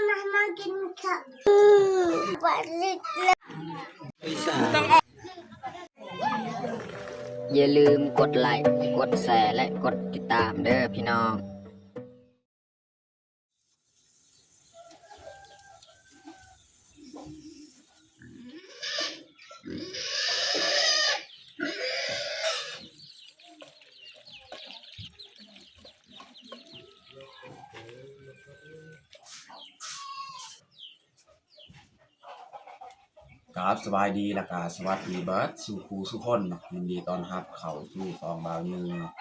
ມາ ມາກິນເຂົ້າ ອື ປາລິກ ຢ່າລືມກົດໄລ້ ກົດແຊ ແລະ ກົດຕິດຕາມເດີພີ່ນ້ອງ. ກາບສະບາຍດີ ແລະກະສະຫວັດດີເບິດສູ່ຄູ່ສູ່ຄົນເນາະ, ຍິນດີຕ້ອນຮັບເຂົ້າສູ່ຊ່ອງບ່າວຍືງເນາະ.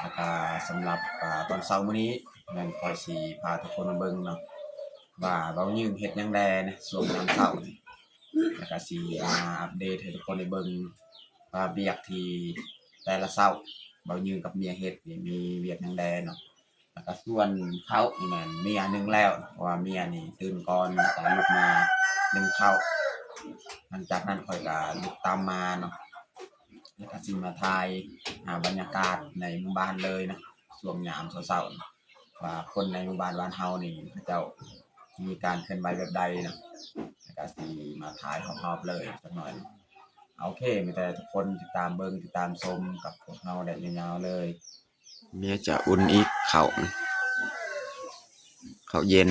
ແລະກະສຳລັບ ອາ ຕອນເຊົ້າມື້ນີ້ ແມ່ນຂ້ອຍຊິພາທຸກຄົນມາເບິ່ງເນາະ ວ່າບ່າວຍືງເຮັດຫຍັງແດ່ໃນຊ່ວງຍາມເຊົ້ານີ້ ແລະກະຊິມາອັບເດດໃຫ້ທຸກຄົນໄດ້ເບິ່ງວ່າວຽກທີ່ແຕ່ລະເຊົ້າບ່າວຍືງກັບເມຍເຮັດນີ້ມີວຽກຫຍັງແດ່ເນາະ. ແລ້ວກະສ່ວນເຂົ້ານີ້ແມ່ນເມຍໜຶ້ງແລ້ວ ເພາະວ່າເມຍນີ້ຕື່ນກ່ອນ ແລ້ວກະລຸກມາໜຶ້ງເຂົ້າ. ຫຼັງຈາກນັ້ນຂ້ອຍກະລຸກຕາມມາເນາະ ແລ້ວກະຊິມາຖ່າຍ ອາ ບັນຍາກາດໃນໝູ່ບ້ານເລີຍນາະ ຊ່ວງຍາມເຊົ້າໆ ວ່າຄົນໃນໝູ່ບ້ານບ້ານເຮົານີ້ ເຂົາເຈົ້າມີການເຄື່ອນໄຫວແບບໃດນາະ ແລ້ວກະຊິມາຖ່າຍຮອບໆເລີຍຈັກໜ້ອຍ. ໂອເຄ ມີແຕ່ທຸກຄົນຕິດຕາມເບິ່ງ ຕິດຕາມຊົມກັບພວກເຮົາໄດ້ຍາວໆເລີຍ. ເມຍຈະອຸ່ນອີກເຂົ້າ ເຂົ້າເຢັນ.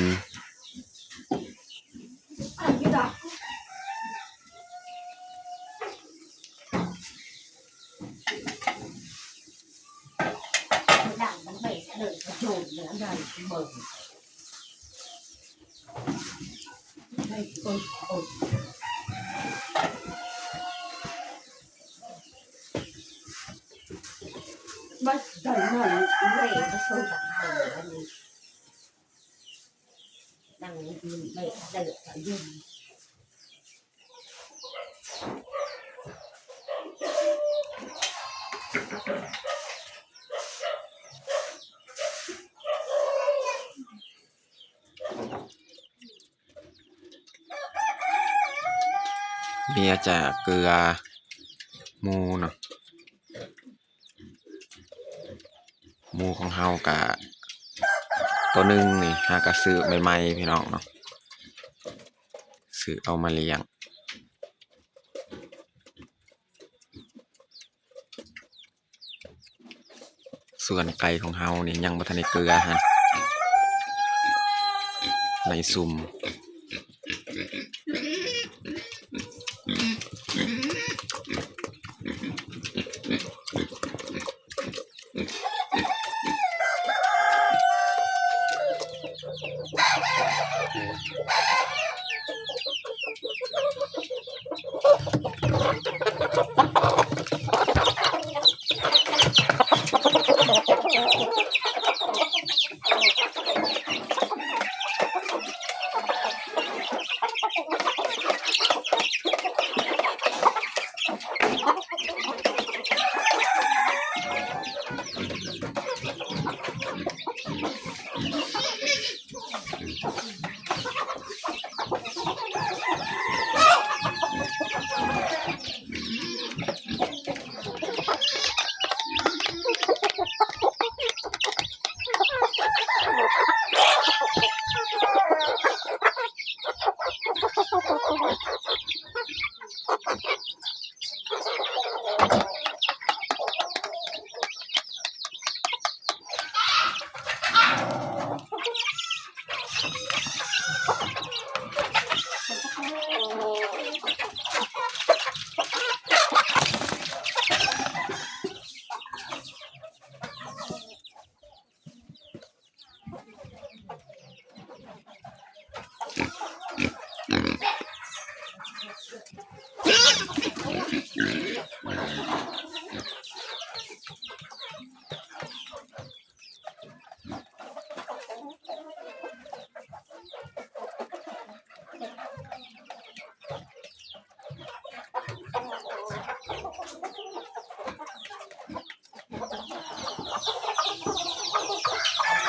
ເມຍຈະເກືອໝູເນາະ. ໝູຂອງເຮົາກະໂຕໜຶ່ງນີ້ ຫາກະຊື້ໃໝ່ໆ ພີ່ນ້ອງເນາະ ຊື້ເອົາມາລ້ຽງ. ສ່ວນໄກ່ຂອງເຮົານີ້ຍັງບໍ່ທັນໄດ້ເກືອຫັ້ນ ໃນຊຸ່ມ.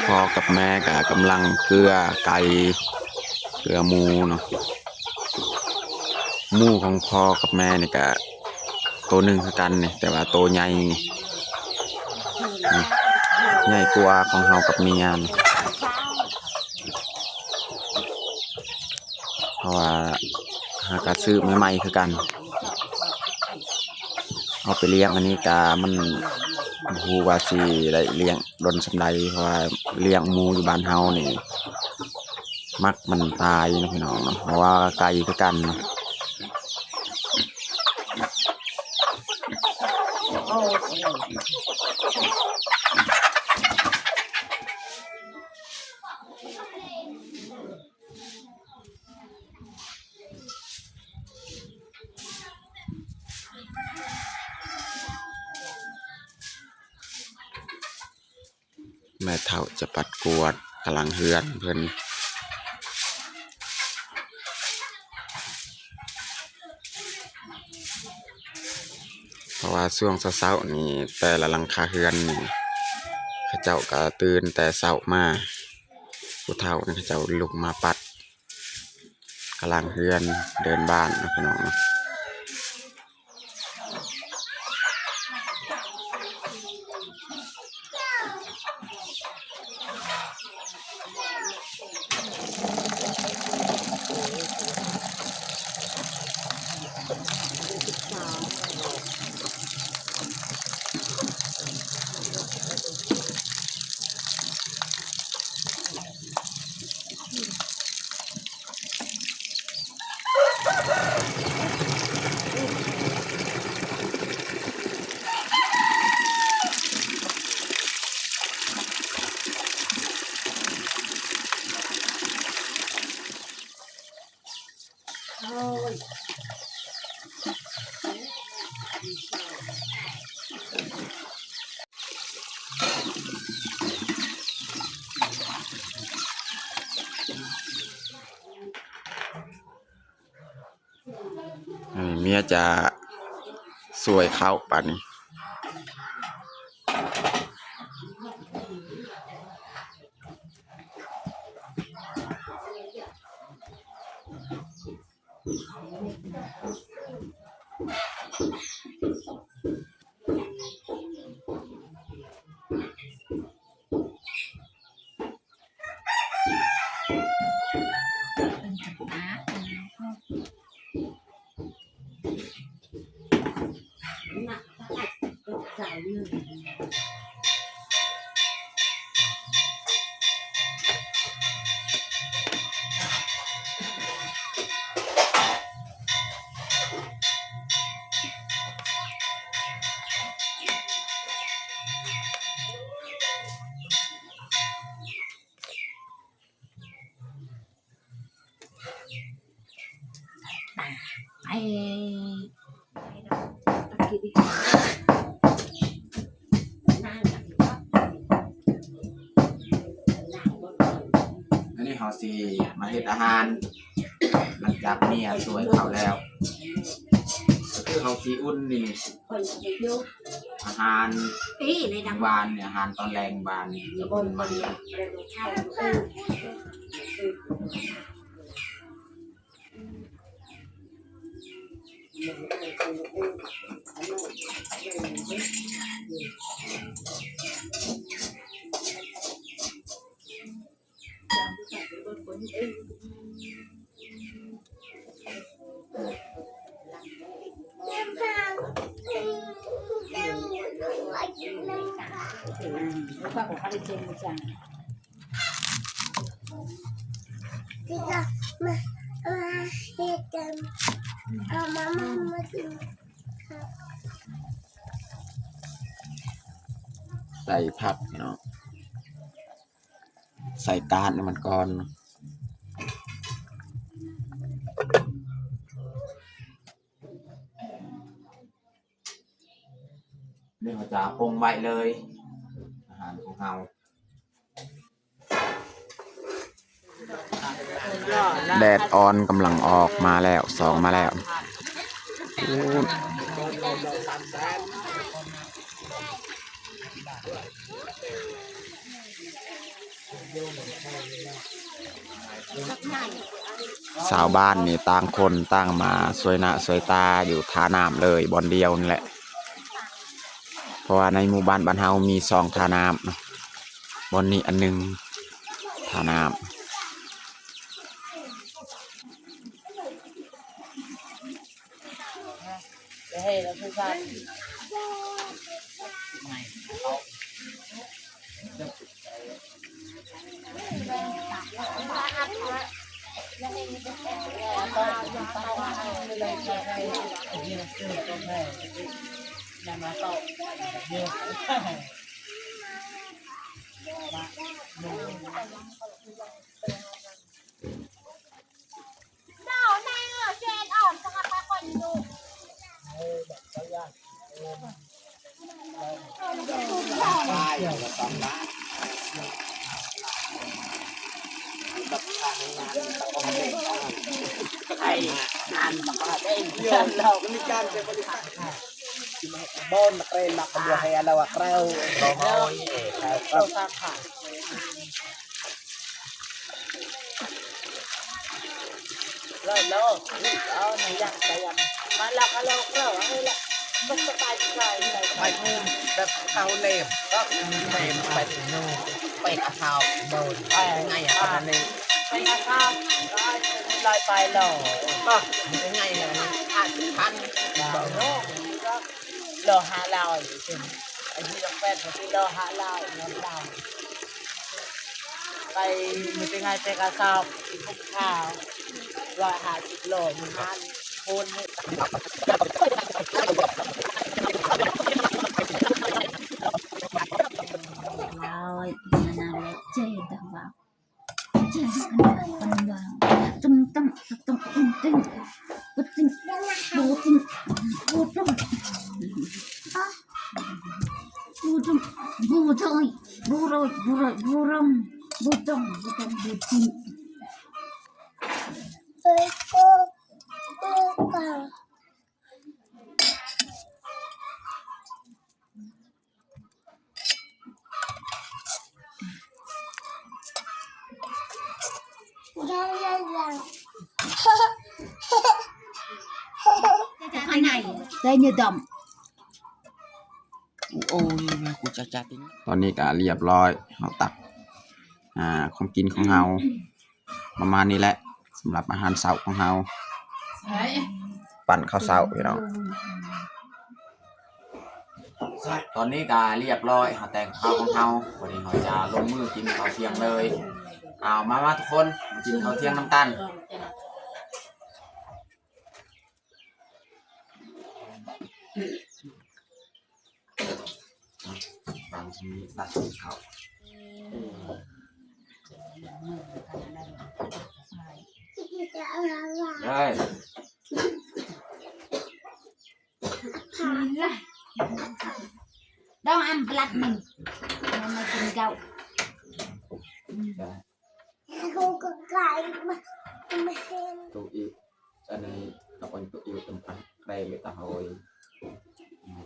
ພໍ່ກັບແມ່ກະກຳລັງເກືອໄກ່ ເກືອໝູເນາະ. ໝູຂອງພໍ່ກັບແມ່ນີ້ກະໂຕໜຶ່ງຄືກັນນີ້ ແຕ່ວ່າໂຕໃຫຍ່ນີ້ ນີ້ ໃຫຍ່ກວ່າຂອງເຮົາກັບເມຍນີ້ ເພາະວ່າຫາກະຊື້ໃໝ່ໆຄືກັນ. ເອົາໄປລ້ຽງອັນນີ້ກະມັນບໍ່ຮູ້ວ່າຊິໄດ້ລ້ຽງດົນສ່ຳໃດ ເພາະວ່າລ້ຽງໝູຢູ່ບ້ານເຮົານີ້ມັກມັນຕາຍເນາະພີ່ນ້ອງເນາະ ເພາະວ່າໄກ່ຄືກັນເນາະ. ແມ່ເຖົ້າຈະປັດກວາດກະຫຼັງເຮືອນເພິ່ນ ເພາະວ່າຊ່ວງເຊົ້າໆນີ້ ແຕ່ລະຫຼັງຄາເຮືອນນີ້ ເຂົາເຈົ້າກະຕື່ນແຕ່ເຊົ້າມາ ຜູ້ເຖົ້ານີ້ເຂົາເຈົ້າລຸກມາປັດ ກະຫຼັງເຮືອນເດີ່ນບ້ານເນາະ ພີ່ນ້ອງເນາະ. ອັນນີ້ເມຍຈະຊ່ວຍເຂົ້າປານນີ້. ອັນນີ້ເຮົາຊິມາເຮັດອາຫານ ຫຼັງຈາກເມຍຊ່ວຍເຂົ້າແລ້ວ ກໍຄືເຮົາຊິອຸ່ນນີ້ ອາຫານມື້ວານນີ້ ອາຫານຕອນແລງວານນີ້ ໃສ່ຜັກເນາະ ໃສ່ກາດໃຫ້ມັນກ່ອນ. ນີ້ເຮົາຈະປົງໄວ້ເລີຍ ອາຫານຂອງເຮົາ. ແດດອ່ອນກຳລັງອອກມາແລ້ວ ສອງມາແລ້ວ. ບັກໃຫຍ່ ຊາວບ້ານນີ້ຕ່າງຄົນຕ່າງມາຊ່ວຍໜ້າຊ່ວຍຕາຢູ່ທ່ານ້ຳເລີຍ ບ່ອນດຽວນີ້ແຫຼະ ເພາະວ່າໃນໝູ່ບ້ານ ບ້ານເຮົາມີສອງທ່ານ້ຳເນາະ ບ່ອນນີ້ອັນໜຶ່ງ ທ່ານ້ຳ. ຕອນນີ້ກະລຽບຮ້ອຍ ເຮົາຕັກ ອ່າ ຂອງກິນຂອງເຮົາ ປະມານນີ້ແຫຼະ ສຳລັບອາຫານເຊົ້າຂອງເຮົາ ປັ້ນເຂົ້າເຊົ້າພີ່ນ້ອງ. ຕອນນີ້ກະລຽບຮ້ອຍ ເຮົາແຕ່ງເຂົ້າຂອງເຮົາ ວັນນີ້ເຮົາຈະລົງມືກິນເຂົ້າທ່ຽງເລີຍ. ເອົາ ມາ ມາທຸກຄົນ ມາກິນເຂົ້າທ່ຽງນຳກັນ. ບາງທີຕັກເຂົ້າ ເອີ ດອງອຳປະລັດໜຶ່ງ ເອົາມາກິນເຂົ້າ. ໂຕອີກ ອັນນີ້ ຕະໂອນໂຕອີກ ຕຳປັນແກງເລີຍຕາໂຫຍ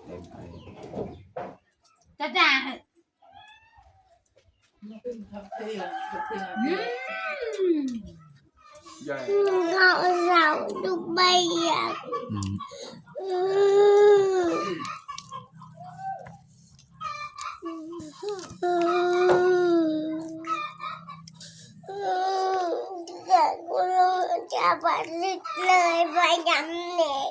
ເຕັມໄປ ຈ້າໆ ອືມ ເຂົ້າເຊົ້າດູໃບ ອືມ ອືມ ອືມ ອືມ ຢາກຮູ້ຈະບາດລຶກເລີຍ ໄປນຳເນັກ.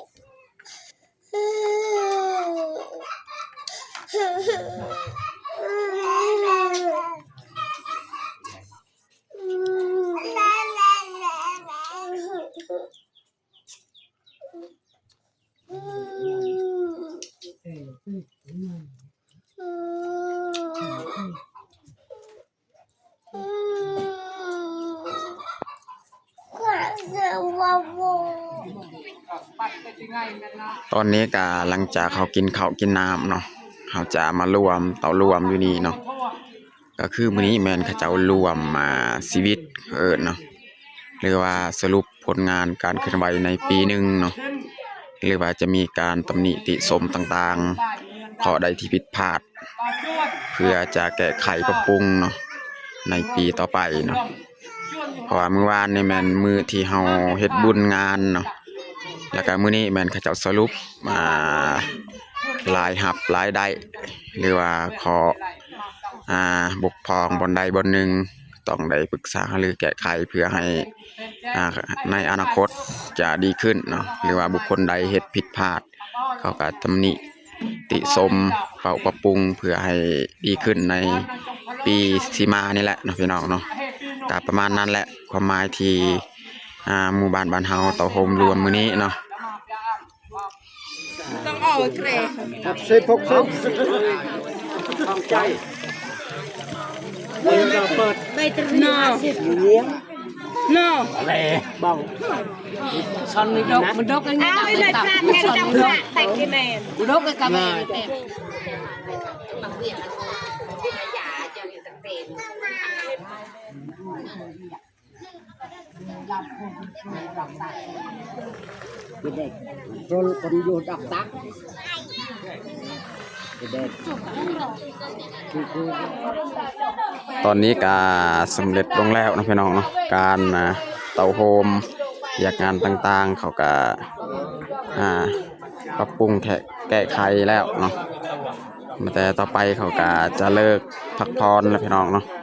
ຕອນນີ້ກະຫຼັງຈາກເຮົາກິນເຂົ້າກິນນ້ຳເນາະ ເຮົາຈະມາລວມ ເຕົ້າລວມຢູ່ນີ້ເນາະ ກະຄືມື້ນີ້ແມ່ນເຂົາເຈົ້າລວມ ອ່າ ຊີວິດ ເອີ້ນເນາະ ຫຼືວ່າສະຫຼຸບ ຜົນງານການເຄື່ອນໄຫວໃນປີໜຶ່ງເນາະ ຫຼືວ່າຈະມີການຕຳນິຕິຊົມຕ່າງໆ ຂໍ້ໃດທີ່ຜິດພາດ ເພື່ອຈະແກ້ໄຂປັບປຸງເນາະ ໃນປີຕໍ່ໄປເນາະ. ເພາະວ່າມື້ວານນີ້ແມ່ນມື້ທີ່ເຮົາເຮັດບຸນງານເນາະ ແລ້ວກະມື້ນີ້ແມ່ນເຂົາເຈົ້າສະຫຼຸບ ອ່າ ລາຍຮັບລາຍໄດ້ ຫຼືວ່າຂໍ້ ອ່າ ບົກຜ່ອງບ່ອນໃດບ່ອນໜຶ່ງ ຕ້ອງໄດ້ປຶກສາຫາລືແກ້ໄຂ ເພື່ອໃຫ້ ອ່າ ໃນອະນາຄົດຈະດີຂຶ້ນເນາະ ຫຼືວ່າບຸກຄົນໃດເຮັດຜິດພາດ ເຂົາກໍຕຳໜິຕິຊົມ ເຝົ້າປັບປຸງເພື່ອໃຫ້ດີຂຶ້ນໃນປີທີ່ມານີ້ແຫຼະເນາະ ພີ່ນ້ອງເນາະ. ກໍປະມານນັ້ນແຫຼະ ຄວາມໝາຍທີ່ ອ່າ ໝູ່ບ້ານ ບ້ານເຮົາເຕົ້າໂຮມລວມມື້ນີ້ເນາະ. ຕ້ອງເອົາແກຣ ຫົກສິບ ຫົກສິບ ຂອງໃຈ ເປີດ ໃບຕະເໜີ ນອ ນອ ແລ ເບົາ ຊອນມັນດົກ ມັນດົກຢ່າງນີ້ນະ ເອົາເລີຍ ມັນດົກກະແມ່ນແຕກ ຕອນນີ້ກະສຳເລັດລົງແລ້ວເນາະ ພີ່ນ້ອງເນາະ ການ ອ່າ ເຕົ້າໂຮມ ວຽກງານຕ່າງໆ ເຂົາກະ ອ່າ ປັບປຸງແທະ ແກ້ໄຂແລ້ວເນາະ ແຕ່ຕໍ່ໄປເຂົາກະຈະເລີກພັກຜ່ອນແລ້ວ ພີ່ນ້ອງເນາະ.